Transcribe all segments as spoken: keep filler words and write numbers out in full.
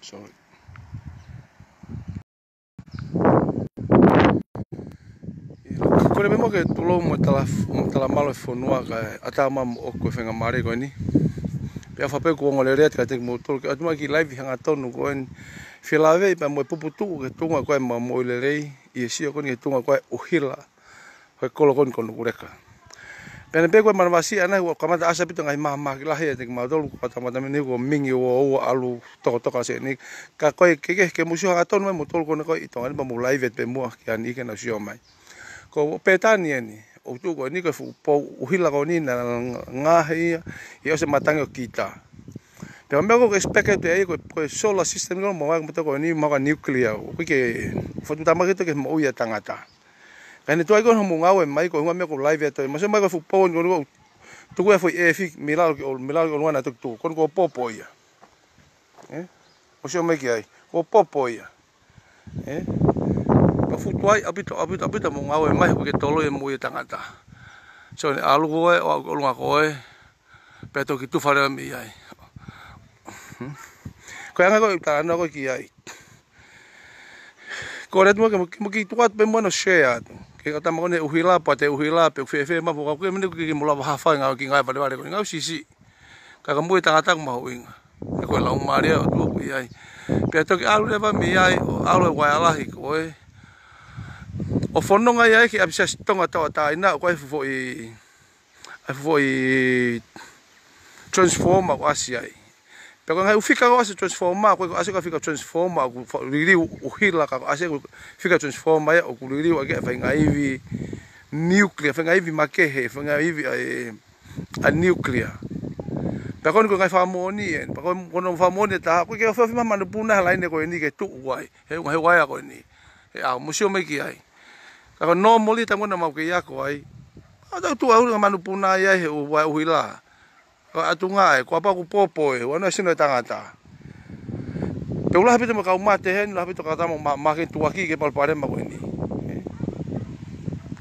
Sorry. Ko e meʻa ke tulou mo e tala, mo e talamalu e fonua kae ʻatā mai moʻoku e faingamālie ko eni. Pea fai pē kuo ongo lelei atu kiate kimoutolu ke ʻoatu mai e kiʻi laivi hangatonu ko eni. Felāveʻi pea mo e puputuʻu ki he tuʻunga ko ē ʻemau moʻui lelei, ʻi he sio ko eni ki he tuʻunga ko ē ʻuhila ʻo e kolo ko eni ko Nukuleka. Pea neongo pē ko e manavasiʻi ʻanai, ʻoku kamata ʻasi ʻaupito e ngaahi mahamahaki lahi ʻiate kimautolu, ko e kamata mei he ʻuhinga ko e mingi ʻo ʻoua ʻalu tokatoka sēniti. Ka ko e kehekehe ke mou sio hangatonu mai moutolu ko eni ko ē ʻi Tonga ni pea mou laivi atu pē muʻa ki ai ke nau sio mai. Ko Pētani eni, ʻoku tuʻu ko eni ko e fuʻu pou ʻuhila ko eni naʻa na ngaohi ia, ʻi he ʻosi e matangi ʻo kita. Pea meʻa ʻoku expect atu ai ko e, ko e solar system ko eni, mo e motuʻa ko eni, mo e nuclear, ʻoku ʻikai ke fatu tamaki ʻe he moʻui ʻa e tangata. Ka ʻi he tuʻu ai ko ē hoʻomou ngāue mai, ko e ʻuhinga e meʻa ʻoku laivi atu ai. Mou sio mai ko e fuʻu pou eni ko eni ʻoku tuku e foʻi ʻefi, mei lalo ki ʻo, mei lalo ki ʻolunga naʻa toki tuku. Ko eni ko e popo ia. Ē? Mou sio mai ki ai. Ko e popo ia. Ē? Ka fuʻu tuai ʻaupito, ʻaupito, ʻaupito hoʻomou ngāue mai, ʻoku ʻikai ke toloi e moʻui ʻa e tangata. So, ne ʻalu ko ē, ʻo aʻu ki ʻolunga ko ē, pea toki tufa leva mei ai. Ko e anga ko ē ʻeku talanoa ko ē ki ai. Ko e lea atu mo ke, mo ke tuku atu pē muʻa ʻo share atu. Ke ka tama ko eni ʻuhila, pea te ʻuhila, pea ʻoku fēfē mai, pea ʻoku ʻikai ke mou lava ha fai ngāue ki he ngaahi valevale ko eni, ngāue siʻisiʻi. Ka ko e moʻui ʻa e tangata ʻoku mahuʻinga. He ko e laumālie ʻo e ʻOtua ʻoku ʻi ai. Pea toki ʻalu leva mei ai, ʻo ʻalu e vaea lahi ko ē. ʻO fononga ai ki he ʻapisiasi Tonga tauʻatāina, ʻoku ʻi ai e fuʻu foʻi ʻa e foʻi transformer ʻoku ʻasi ai. Pea ko e ngaahi ʻū fika ʻoku ʻasi he transformer, ko e ʻoku ʻasi ko e fika transformer, ʻoku fa-, liliu ʻuhila ka ʻoku ʻasi ko e fika transformer ia, ʻoku liliu ʻaki e faʻahinga ivi nuclear, faʻahinga ivi makehe, faʻahinga ivi ʻa e, ʻa e nuclear. Pea ko eni ko e ngaahi fakamoʻoni ē, pea ko e, ko hono fakamoʻoni ʻe taha, ʻoku ʻikai ke ʻofa mai e manupuna he laine ko eni ke tuʻu ai, he, he vaea ko eni. He ʻaho, mou sio mai ki ai. Ka ko e normally taimi ko ē naʻa mau kei ako ai, ʻoku tau tuʻu ʻaupito e manupuna ai he ʻū vaea ʻuhila. Ko e ʻatunga ē, ko e pau ʻoku popo ē, ʻoua naʻa sino e tangata. Pea ʻoku lahi ʻaupito mo e kau mate heni, lahi ʻaupito ka tama ma, ma ke tuʻaki ki he palopalema ko eni.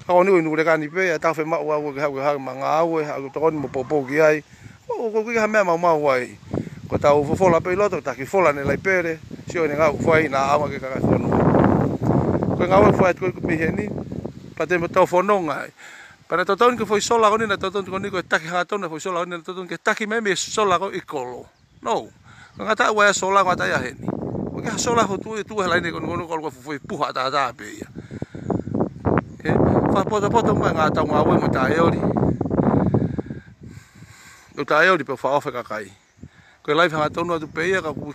Ka ko eni ʻi Nukuleka ni pē, ʻa e tau fiemaʻu ʻaupito ke haʻu ke haʻu mo e ngāue, haʻu ke tokoni mo poupou ki ai. ʻOku, ʻoku ʻikai ha meʻa maumau ai. Ko ʻetau fofola pē ʻi loto, taki fola ʻene laipele, sio ʻene ngāue ʻoku fai naʻa ʻaonga ki he kakai fonua. Ko e ngāue ʻoku fai atu ko ē ko e pehē ni, pea te mou tau fononga ai. Pea naʻe totonu ke foʻi sola ko eni, naʻe totonu ko eni ko e taki hangatonu e foʻi sola ko eni, naʻe totonu ke taki mai mei he sola ko ē ʻi kolo. No. Ko e ngata ʻa e sola, ngata ia heni. ʻOku ʻikai ha sola hoʻo tuʻu, tuʻu he laine ko eni, ko eni ko e foʻi puha ʻataʻatā pē ia. Ē, fakapotopoto mai e ngaahi tau ngāue mo e taʻeoli. ʻO taʻeoli pē ʻo fakaʻofa e kakai. Ko e laivi hangatonu atu pē ia ka ʻoku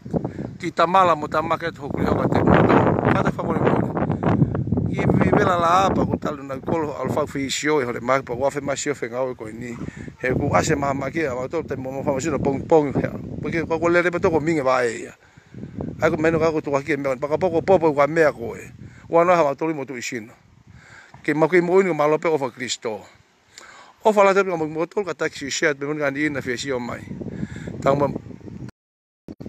kiʻi tamala mo tamake atu hoku leʻo kiate kimoutolu. Kātaki fakamolemole. Kiʻi vela lā pea ʻoku talu naʻa ku kolo ʻalu fau fēsio ʻi hole maki pea ʻoku afe mai sio fengāue ko eni. He ʻoku ʻasi e mahamahaki ʻa mautolu taimi mo mau fakamasino pongipongi hea. Pea ke ko e lele pē toko mingi vaʻe ia. ʻAi ko e meʻa naʻa ku tuʻaki e meʻa. Pea kapau ko e popo ʻoku ʻa meʻa ko ē. ʻOua naʻa ha mautolu mo tuʻi sino. Ke mau kei moʻui ni ko e mālō pē ʻofa ʻa Kalaisi. ʻOfa lahi atu pē mo kimoutolu kātaki siʻisiʻi atu pē mo e niʻihi naʻe fēsio mai. Tau ma-,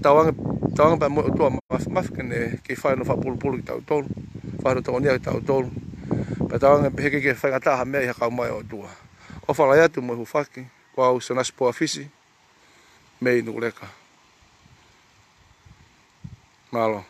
tauange, tauange pē mo e ʻOtua Māfimafi ke ne kei fai hono fakapulupulu kitautolu, fai hono tokoniʻi kitautolu. Pea tauange pē he ʻikai ke faingataʻa ha meʻa ʻi he kau mai ʻo e ʻOtua. ʻOfa lahi atu mo e hūfaki, ko au Sonasi Poafisi, mei Nukuleka. Mālō.